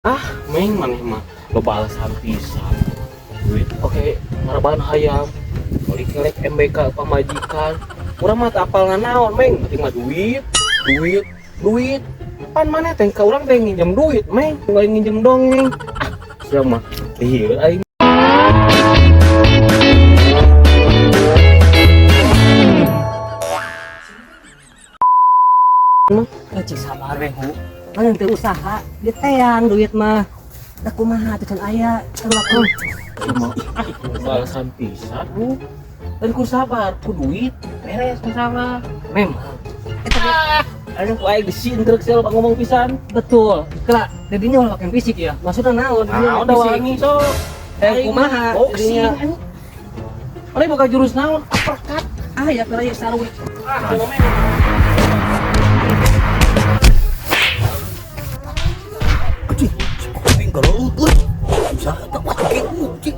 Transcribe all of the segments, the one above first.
Ah, meng maneh mah loba alasan pisan. Duit oke, ngareban hayam. Meuli kelek MBK pamajikan. Urang mah teu apal naon, meng. Penting mah duit, duit, duit. Pan maneh teh ka urang teh nginjem duit, meng. Lain nginjem dongeng. Ah, sia mah lieur aing. Cik sabar we hu. Mana teu usaha, diteang duit mah. Da kumaha teh can aya keur Cuma ah, loba alasan pisan lu. Dan ku sabar, ku duit beres masalah. Memang. Ah, aduh ku aing gesin truk sia loba ngomong pisan. Betul. Kela, dedinya ulah pakai fisik ya. Maksudnya naon? Nah, udah wangi so. Eh, kumaha Boxing. jadinya? Mana boga jurus naon? Uppercut. Ah, ya kela ieu sarung. Ah, coba men. Anjing, si kuping kalau euy. Bisa tak pakai anjing.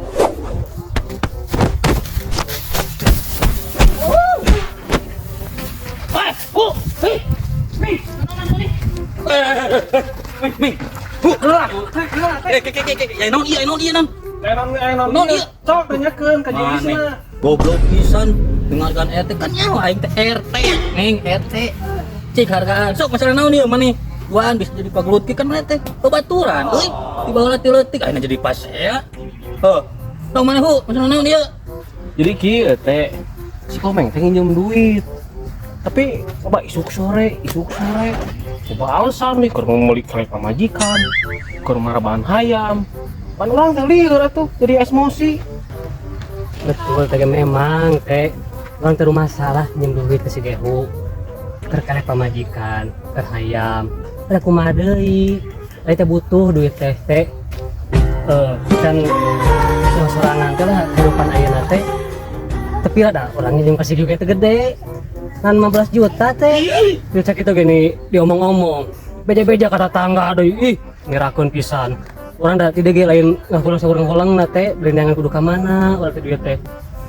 Ah, bu, hei, nih, Ming, ming. Bu, gerak, eh, ke ke ke ke, ya naon ieu, naon ieu naon. Enon, enon, Non, iya. Sok tanyakeun ka jenisna. Goblok pisan dengarkan RT kan nyawa aing teh RT, Ming RT. Cik hargaan. Sok masalah naon ieu maneh? Duaan bisa jadi pagelut kan maneh teh babaturan euy. Di bawah leutik-leutik ayeuna jadi pasea. Heuh. Tong maneh hu, masalah naon ieu? Jadi kieu teh si Komeng teh nginjem duit. Tapi coba isuk sore, isuk sore. Coba alasan nih keur meuli kelek pamajikan, keur maraban hayam. Pan urang teh lieur atuh jadi emosi. Betul teh memang teh. Urang teh masalah nyin duit ke si Gehu. Keur kelek pamajikan, keur hayam. Da kumaha deui? Ai teh butuh duit teh teh. Eh, kan sorangan teh lah kehidupan ayeuna teh. Tapi ada orangnya yang kasih juga teh gede. Ngan 15 juta teh. Duit sakitu gini diomong-omong. Beja-beja kata tangga deui ih ngerakeun pisan. Urang da tidak ge lain ngahulang saurang ngahulang na teh berendangan kudu ka mana urang teh duit teh.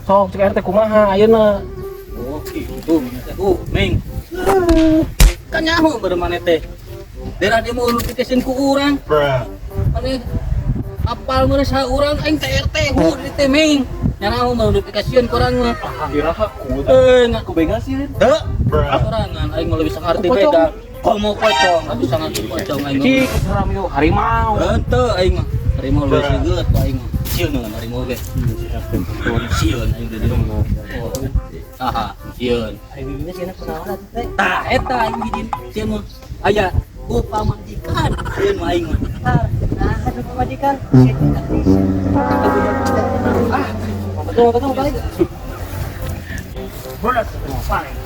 Sok cek RT kumaha ayeuna. Oh, gitu maneh teh. Ming. Kan nyaho beureum maneh teh. Daerah dia mau notification ku urang. Maneh apal meureun saha urang aing teh RT hu di teh ming. Nyaraho mau notification ku urang mah. Iraha ku Eh, ngaku ku bengasieun. Heuh. Sorangan aing mah lebih ngarti Ku pocong. beda. Komo pocong, nggak bisa ngarti pocong aing mah. Cik seram yo harimau. Henteu aing mah. Harimau leuwih seugeut ku aing mah. Sieun dengan harimau ge. Sieun aing teh. Oh. Saha, sieun. Ari bibinya sih enak kunaon atuh teh. Tah eta aing bijin sieun mah. Aya ku pamajikan sieun mah aing mah. Nah, ada pamajikan. Ah, betul betul balik. Berat paling.